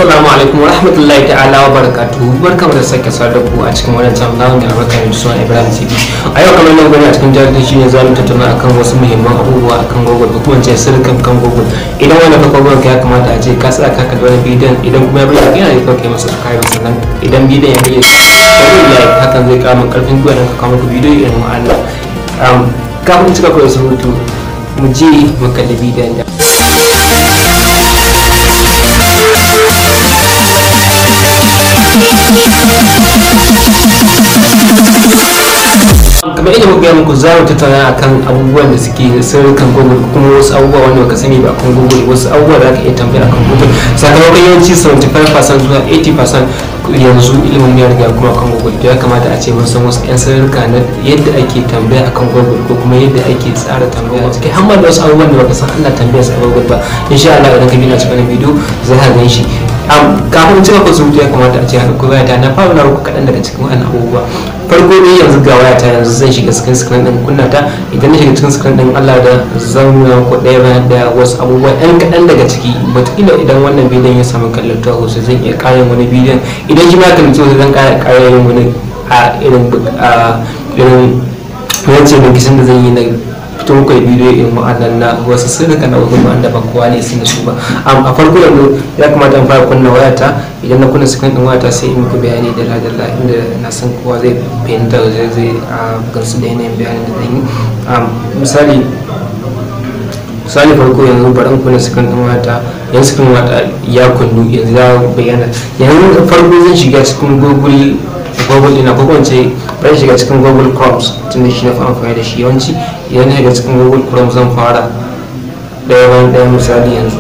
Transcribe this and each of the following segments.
Assalamu alaikum wa rahmatullahi ta'ala wa barakatuhu. Barkamu da sake saduwa da ku a cikin wannan channel namu mai albarka mai suna Ibrahim TV. A yau kamar nan gani a cikin jaririn shine za mu tattauna akan wasu muhimman abubuwa akan Google ko kuma ce sirrikan kan Google. Idan wannan farkon zuwan ka ya kamata a ce ka tsaya ka kalli wannan bidiyon, idan kuma ya bayyana yana da kyau kai masa subscribe, sannan idan bidiyon ya bayyana ka yi like, hakan zai kara min karfin gwiwa don ka kawo muku bidiyo irin wa'annan. Kafin cika koyar surutu, mu je mu kalli bidiyon da. Kamar yadda muka gaya muku, za mu tattauna akan abubuwan da suke sirrikan Google, kuma wasu abubuwa wanda baka sani ba akan Google, wasu abubuwa da aka iya tambaya akan Google. Sakamakon yawanci 75% zuwa 80% yanzu ilimin ya riga kuma akan Google, to ya kamata a ce mun san wasu 'yan sirrika na yadda ake tambaya akan Google ko kuma yadda ake tsara tambaya a cikin har da wasu abubuwan da baka san Allah tambaya su a Google ba. Insha Allah idan ka bi na cikin wannan bidiyo za ka gan shi. Kafin cika ku surutu, ya kamata a ce haka ko wayata na fara na muku kaɗan daga cikin wannan abubuwa. Farko dai yanzu ga wayata, yanzu zan shiga cikin screen din kunna ta. Idan na shiga cikin screen din, Allah da zan nuna muku ɗaya bayan ɗaya wasu abubuwa ɗan kaɗan daga ciki. Wataƙila idan wannan bidiyon ya samu kallatuwa sosai, zan iya ƙarin wani bidiyon. Idan shi ma kallatuwa sosai, zan ƙara yin wani a irin a irin wancan rikicin da zan yi na fito muku da bidiyo irin wa'annan na wasu sirrika na wasu wanda ba kowa ne sun su ba. A farko yanzu ya kamata in fara kunna wayata. Idan na kunna screen din wayata, sai in muku bayani dalla dalla inda na san kowa zai fahimta, zai gamsu da yanayin bayanin da zan yi. Misali farko yanzu bari in kunna screen din wayata. Yanzu screen wayata ya kunnu, yanzu ya bayyana. Yanzu farko zan shiga cikin Google ina, ko kuma ce bari shiga cikin Google Chrome, tunda shi na fi amfani da shi yawanci. Idan na shiga cikin Google Chrome, zan fara ɗaya bayan ɗaya. Misali yanzu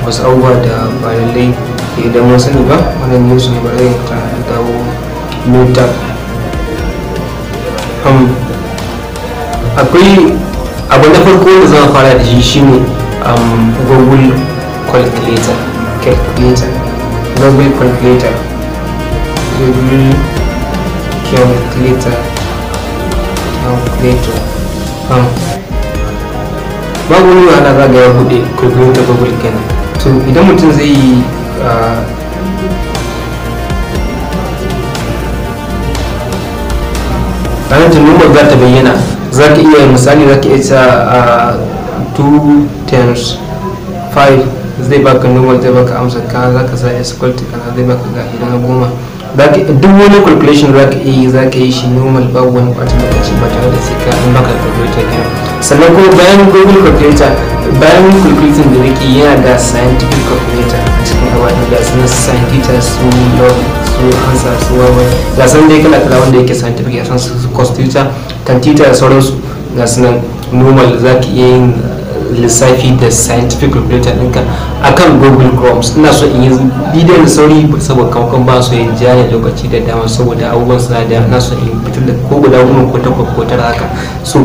wasu abubuwa da ba lallai idan mun sani ba, wannan news ne, bari ta dawo new tab. Akwai abu na farko da zan fara da shi, shine Google Calculator, Google Calculator, Google Calculator. Babu wani wahala, za ga ya buɗe calculator Google kenan. To idan mutum zai yi ranar number za ta bayyana, za ka iya, misali, za ka iya sa 2 times 5, zai baka number, zai baka amsa ka. Za ka sa is equal to kaza, zai baka ga. Idan na goma, duk wani calculation za ka iya yi, za ka yi shi normal, babu wani ɓata lokaci, ba tare da sai ka in baka calculator kenan. Sannan kuma bayan Google Calculator, bayan calculator da nake, yana da scientific calculator a cikin ababen da suna scientific, su log, su answer, su wawa, ga san dai kala kala wanda yake scientific, ya san su cos theta, tan theta da sauransu, ga su nan normal. Za ka iya yin lissafi da scientific calculator ɗinka akan Google Chrome. Ina so in yi bidiyon da sauri saboda kamakon ba so yin jaya lokaci da dama, saboda abubuwan suna da na so in fitar da ko guda 10 ko 8 ko 9 haka. So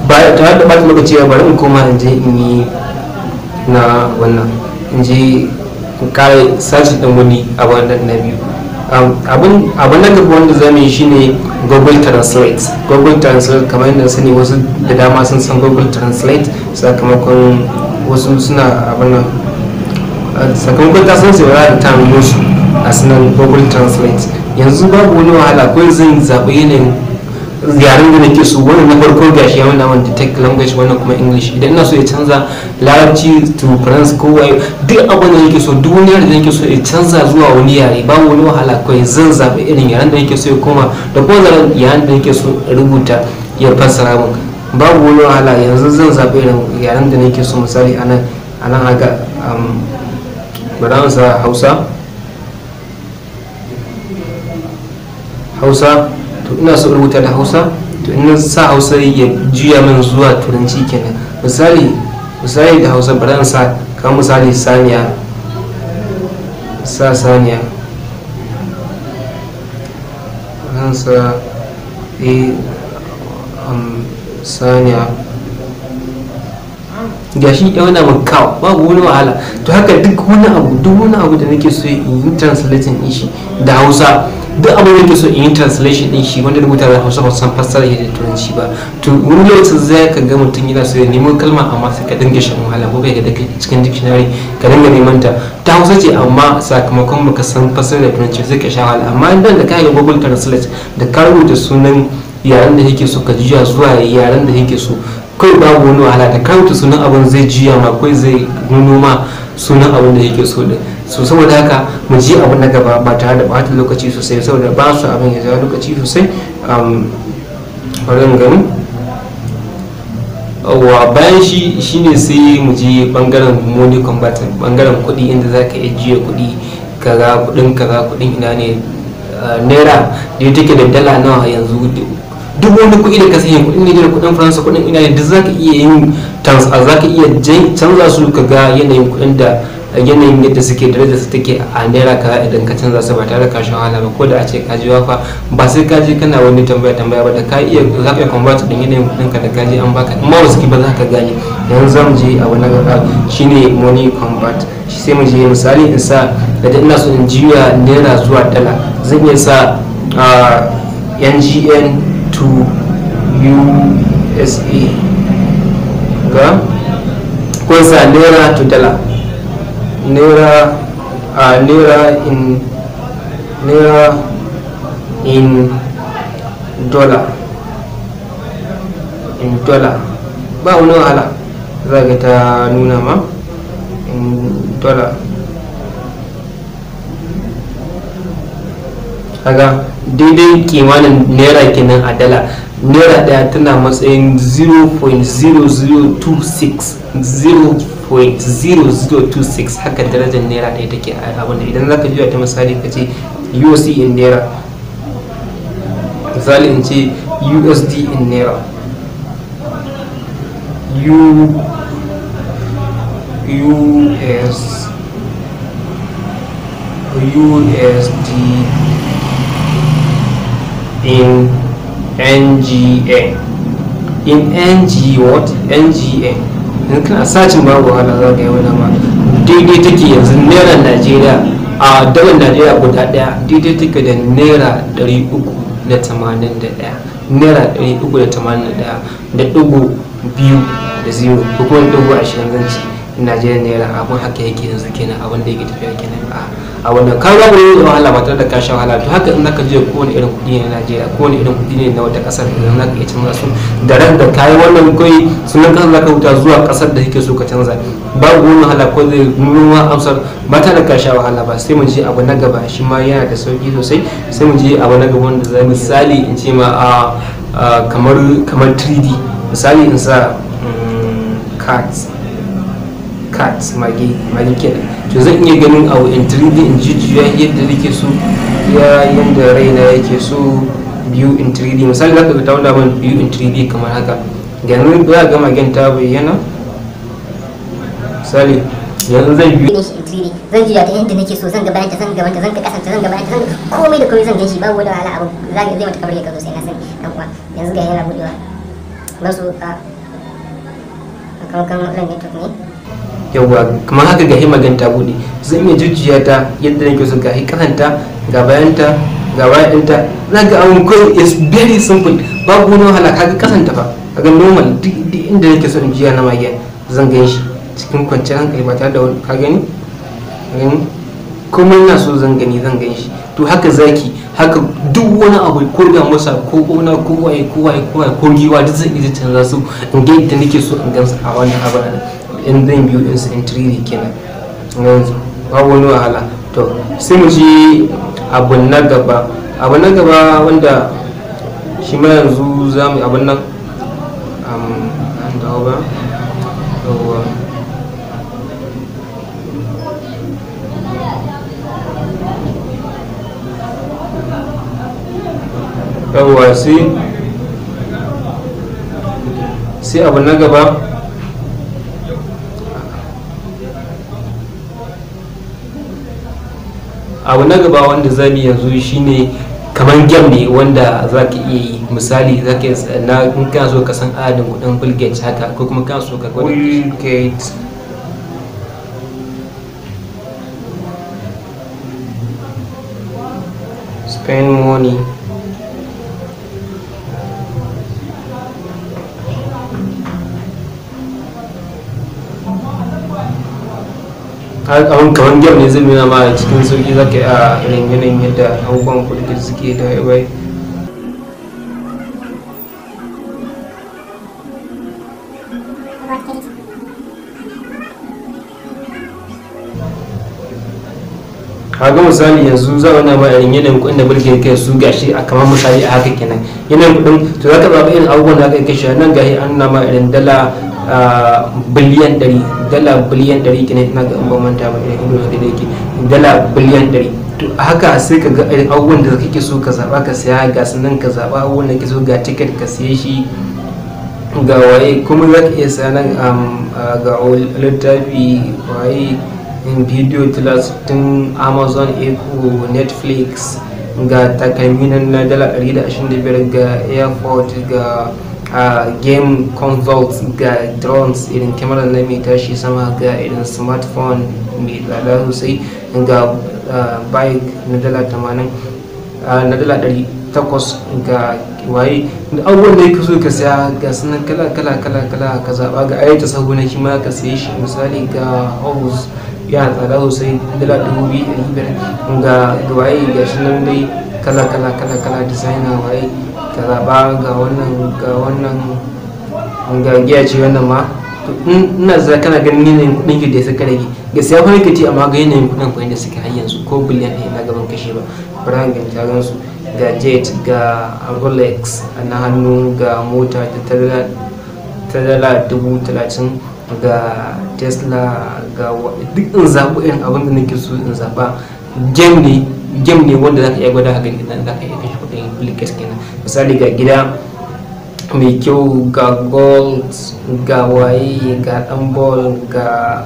ba tare da ɓata lokaci ba, bari in koma in je in yi na wannan, in je in kare search ɗin wani abu na biyu. Abun na gaba wanda zamu yi shine Google Translate. Google Translate, kamar yadda sani, wasu da dama sun san Google Translate, sakamakon wasu suna abin nan, sakamakon ta san sai ba ta musu a sunan Google Translate. Yanzu babu wani wahala, ko zan zaɓi yanayin yaren da nake so. Wannan na farko gashi ya wanda wanda detect language, wannan kuma English. Idan ina so ya canza Larabci to French ko waye, duk abin da nake so, duk wani yare da nake so ya canza zuwa wani yare, babu wani wahala, kawai zan zaɓi irin yaren da nake so ya koma da kuma yaren da nake so rubuta ya fassara min, babu wani wahala. Yanzu zan zaɓi irin yaren da nake so. Misali anan haka, bari mu sa Hausa. Hausa, to ina so rubuta da Hausa, to in sa Hausa ya juya min zuwa Turanci kenan. Misali da Hausa, bari in sa kamar misali saniya, sa saniya, bari in sa saniya. Gashi ya wani abu cow, babu wani wahala. To haka duk wani abu da nake so in yi translating din shi da Hausa, duk abu da nake so in yi translation din shi wanda rubuta da Hausa ba san fassara shi da Turanci ba. To wani lokacin zai ka ga mutum yana so ya nemo kalma amma sai ka dinga shan wahala, ko kai ka dinga cikin dictionary ka dinga neman ta ta Hausa ce, amma sakamakon baka san fassara da Turanci sai ka sha wahala. Amma idan da ka yi Google Translate da ka rubuta sunan yaren da yake so ka juya zuwa yaren da yake so, kai babu wani wahala, da ka rubuta sunan abun zai juya ma, kai zai nuno ma sunan abun da yake so din. So saboda haka mu je abu na gaba ba tare da bata lokaci sosai, saboda ba su abin ya jawo lokaci sosai. Bari mu gani. Wa bayan shi shine sai mu je bangaren money converter, bangaren kuɗi, inda za ka iya juya kuɗi, kaza kuɗin kaza kuɗin ina ne, naira da take da dala nawa yanzu, duk wani kuɗi da ka sani, kuɗin Nigeria, kuɗin Faransa, kuɗin ina ne, duk za ka iya yin za ka iya canza su ka ga yanayin kuɗin da yanayin yadda suke darajar su take a naira kaza idan ka canza su ba tare da ka sha wahala ba. Ko da a ce ka je wafa ba sai ka je kana wani tambaya ba, da ka iya za ka iya convert din yanayin kuɗin ka da ka je an baka, amma ba su ba za ka gane. Yanzu za mu je abu na gaba shine money convert. Sai mu je misali in sa da ina so in juya naira zuwa dala, zan iya sa NGN to USA ga ko sa naira to dala, naira naira in dollar, in dollar, ba wani wahala, za ga ta nuna ma in dollar. Kaga daidai kimanin naira kenan a dala, naira daya tana matsayin 0.0026, 0.0026, haka darajar naira daya take a abin da idan zaka juya ta. Misali ka ce USD in naira, misali in ce USD in naira, U US USD in NGN, in NG what NGN, in kana sacin babu wahala za ka yi wani ma daidai take yanzu. Naira Najeriya a dalar Najeriya guda daya daidai take da naira 381, naira 381.20 ko kuma 20 zan ci Najeriya naira. Abun haka yake yanzu kenan, abun da yake tafiya kenan a wannan ka babu wani wahala ba tare da ka sha wahala. To haka in zaka je kowane irin kuɗi ne na Najeriya, kowane irin kuɗi ne na wata ƙasar, idan zaka iya canza su da ran da kayi wannan koyi sunan ƙasar zaka huta zuwa ƙasar da kake so ka canza, babu wani wahala, ko zai nuna amsar ba tare da ka sha wahala ba. Sai mu je abu na gaba, shi ma yana da sauki sosai. Sai mu je abu na gaba wanda za misali in ce ma a kamar 3D, misali in sa cards mage kenan. To zan iya ganin abu in 3D in jujjuya yadda nake so, ya yanda raina yake so, biyu in 3D. Misali zaka ga ta wanda ban biyu in 3D kamar haka, yanzu za ga magen ta bayyana. Misali yanzu zan biyu ne shi in 3D, zan juya ta yadda nake so, zan ga bayanta, zan ga gabanta, zan ga kasanta, zan ga bayanta, zan ga komai da komai, zan gan shi babu wani wahala. Abu zai mata kamar yadda sosai na sani dan uwa. Yanzu ga yana budewa ba su a kan network ne. Yawwa, kamar haka ga magen ta bude, zan iya jujjuya ta yadda nake so, ga kasanta, ga bayanta, ga bayanta, za ga abun kawai is very simple, babu wani wahala. Kaga kasanta fa, kaga normal, duk inda nake so in juya na magen zan gan shi cikin kwanciyar hankali ba tare da wani, ka gani komai na so zan gani, zan gan shi. To haka zaki, haka duk wani abu, ko da masa ko kona ko waye ko waye ko waye ko giwa, duk zan iya canza su in ga yadda nake so in gansu a wannan abin in zan biyu din su in 3D kenan, yanzu babu wani wahala. To sai mu ji abu na gaba, abu na gaba wanda shi ma yanzu za mu abun nan an dawo ba. Yawwa, yawwa, sai abu na gaba, abu na gaba wanda zamu yanzu shine Kamar game ne wanda za ka iya yi. Misali, za ka iya na in kana so ka san adadin kuɗin Bill Gates haka, ko kuma kana so ka gwada Bill Gates spend money. Abin kamar game ne zai nuna ma cikin sauki za ka yi a irin yanayin yadda abubuwan kuɗi suke da wai. Kaga misali yanzu za a nuna ma irin yanayin kuɗin da Bill Gates kai su, gashi a kamar misali a haka kenan yanayin kuɗin. To za ka zaɓi irin abubuwan da aka yi kashe nan. Gashi an nuna ma irin $100 billion, $100 billion kenan. Ina ga in ban manta ba, irin inda da yake $100 billion. To haka sai ka ga irin abubuwan da kake so ka zaɓa ka saya, ga sunan ka zaɓa abubuwan da kake so, ga ticket ka siye shi, ga waye kuma za ka iya saya nan, ga littafi, waye, bidiyo 60, Amazon Echo, Netflix, ga takalmi nan na $125, ga airport, ga game consoles, ga drones, irin kyamara na mai tashi sama, ga irin smartphone mai tsada sosai, ga bike na $80, na $800, ga waye, da abubuwan da yake so ka saya, ga sunan kala kala kala kala, ka zaba. Ga ayyata sahu na shi ma ka saye shi. Misali, ga house yana tsada sosai, $2,500, ga waye, ga shi nan dai kala kala kala kala, designer, waye, ka zaba. Ga wannan, ga wannan, ga giya ce wannan ma. To ina za kana ganin yanayin kuɗin da suka rage gaskiya fa nake ce, amma ga yanayin kuɗin kuɗin da suke har yanzu ko 1 billion na gaban kashe ba bara ga ta gan su. Ga jet, ga Rolex na hannu, ga mota ta $30,000, ga Tesla, ga duk in zaɓi irin abin da nake so in zaɓa. Game ne, game ne wanda zaka iya gwada gani idan zaka iya kashe kuɗin Bill Gates kenan. Misali, ga gida mai kyau, ga gold, ga waye, ga dan ball, ga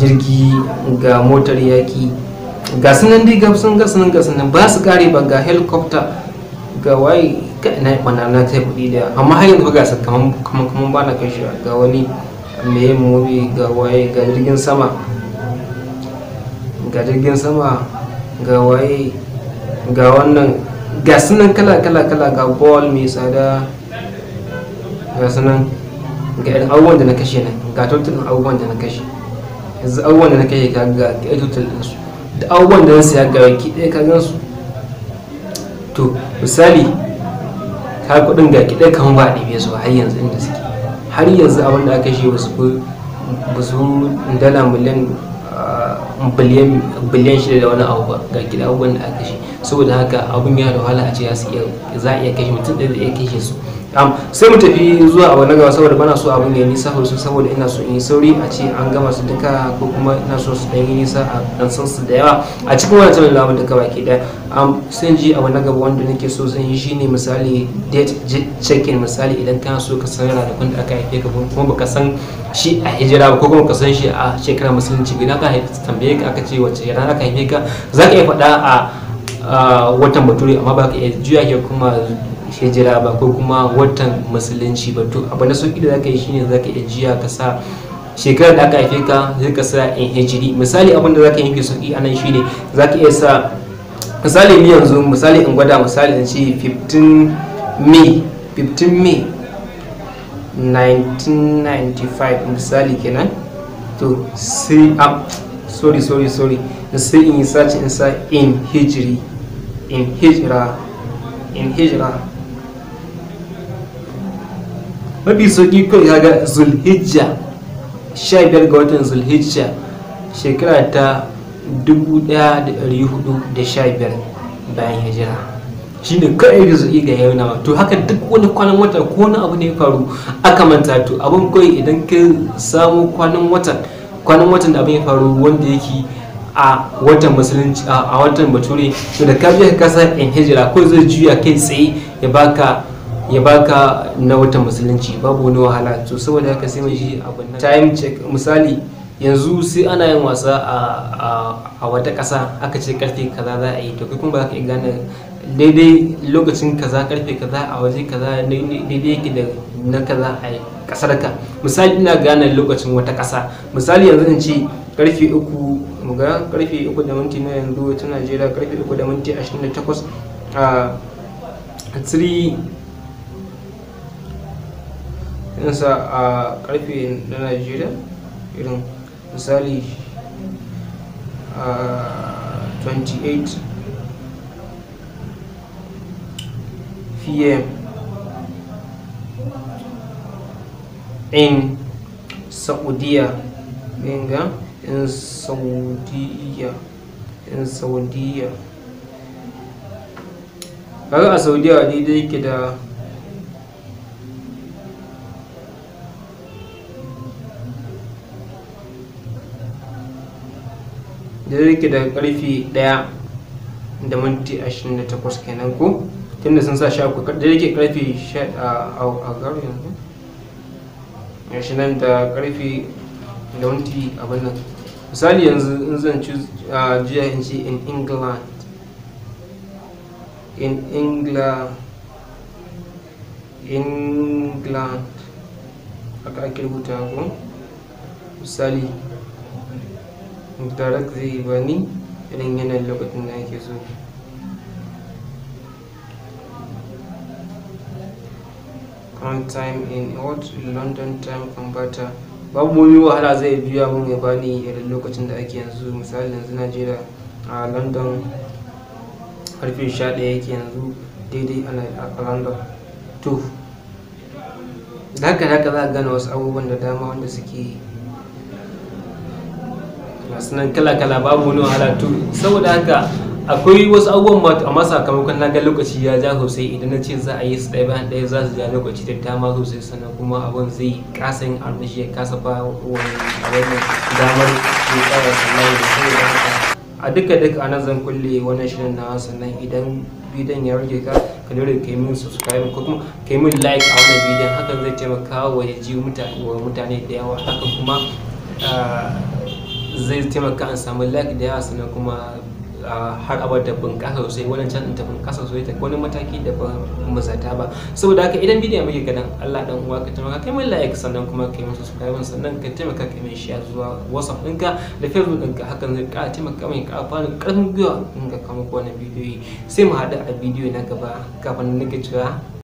jirgi, ga motar yaki, ga sunan dai, ga sun, ga sunan, ga sunan, ba su kare ba, ga helicopter, ga waye. Na bana na kai kuɗi da, amma har yanzu ga su kaman kaman kaman ba na kashe. Ga wani mai yin movie, ga waye, ga jirgin sama, ga jirgin sama, ga waye, ga wannan, ga sunan kala kala kala, ga ball mai tsada, ga sunan, ga irin abubuwan da na kashe nan, ga total ɗin abubuwan da na kashe yanzu. Abubuwan da na kashe ka ga total ɗin su da abubuwan da na siya ga baki ɗaya ka gan su. To misali, ka kuɗin ga ki ɗaya kamar ba a ɗebe su har yanzu inda suke. Har yanzu abin da aka kashe ba su ba su dala miliyan 6 billion da wani abu ba. Ga gida abubuwan da aka kashe. Saboda haka abun yana da wahala a ce za a iya kashe, mutum ɗaya da iya kashe su. Sai mu tafi zuwa abu na gaba, saboda bana so abun ya nisa sosai, saboda ina so in yi sauri a ce an gama su duka, ko kuma ina so su ɗan yi nisa a ɗan san su da yawa a cikin wannan channel namu duka baki ɗaya. Sai ji abu na gaba wanda nake so zan yi shine misali date checking. Misali, idan kana so ka san ranakun da aka haife ka kuma baka san shi a hijira ba, ko kuma ka san shi a shekarar musulunci, idan aka tambaye ka aka ce wace rana aka haife ka, za ka iya faɗa a watan bature, amma ba ka iya juya ke kuma hijira ba ko kuma watan musulunci ba. To abu na sauki da zaka yi shine zaka iya juya ka sa shekarar da aka haife ka, sai ka sa in hijiri. Misali, abin da zaka yi fi sauki anan shine zaka iya sa, misali ni yanzu, misali in gwada, misali in ce 15 May, 15 May 1995 misali kenan. To sai a, sorry, sorry, sorry, sai in yi search, in sa in hijri, in hijra, in hijra. Mafi sauki kawai kaga Zulhijja, 15 ga watan Zulhijja, shekara ta 1415 bayan hijira, shine kawai da sauki ga yau nawa. To haka duk wani kwanan wata ko wani abu ne ya faru aka manta, to abin kawai idan ka samu kwanan watan da abin ya faru wanda yake a watan musulunci, a watan bature, to da ka je ka kasa in hijira ko zai juya kai tsaye ya baka na watan musulunci, babu wani wahala. To saboda haka sai mu ji abin nan, time check. Misali, Yanzu sai ana yin wasa a wata ƙasa, aka ce karfe kaza za a yi, to kai kuma ba za ka iya gane daidai lokacin kaza karfe kaza a waje kaza daidai yake da na kaza a ƙasar ka. Misali ina gane lokacin wata ƙasa, misali yanzu in ce karfe 3, mu ga karfe 3 da minti na yanzu ta Najeriya, karfe 3 da minti 28 a 3 insa a karfe na Najeriya, irin misali a 28 PM in Saudiya, inga in Saudiya, in Saudiya. Kaga a Saudiya daidai yake da karfe 1 da minti 28 kenan ko, tunda sun sa 13, da yake karfe 10 a gar yanzu gashi nan da karfe da minti abin nan. Misali yanzu in zan ci jiya in ce in England, in England, England haka ake rubuta ko. Misali direct zai bani irin yanayin lokacin da ake so. Current time in what London time converter, babu wani wahala zai biya mun ya bani irin lokacin da ake yanzu. Misali yanzu Najeriya a London karfe 11 yake yanzu daidai a London. To da haka za a gane wasu abubuwan da dama wanda suke masu nan kala-kala, babu wani wahala. To saboda haka akwai wasu abubuwan ma, amma sakamakon na ga lokaci ya ja sosai, idan na ce za a yi su ɗaya bayan ɗaya za su ja lokaci da dama sosai, sannan kuma abun zai kasa yin armashi, ya kasa ba wani wannan damar ya tsaya wallahi. Da saboda haka a duka a nan zan kulle wannan shirin na. Sannan idan bidiyon ya rage ka, ka dole ka yi min subscribe ko kuma ka yi min like a wannan bidiyon, hakan zai taimaka wa ya ji mutane da yawa, haka kuma zai taimaka an samu like da yawa, sannan kuma har abada bunƙasa sosai, wannan can ta bunƙasa sosai ta wani mataki da ba mu zata ba. Saboda haka idan bidiyon muke kadan, Allah dan uwa ka taimaka kai min like, sannan kuma kai min subscribe, sannan ka taimaka kai min share zuwa WhatsApp ɗinka da Facebook ɗinka, hakan zai ƙara taimaka min ƙara fara ƙarfin gwiwa in ga kawo muku wannan bidiyoyi. Sai mu haɗu a bidiyo na gaba, kafin nake cewa.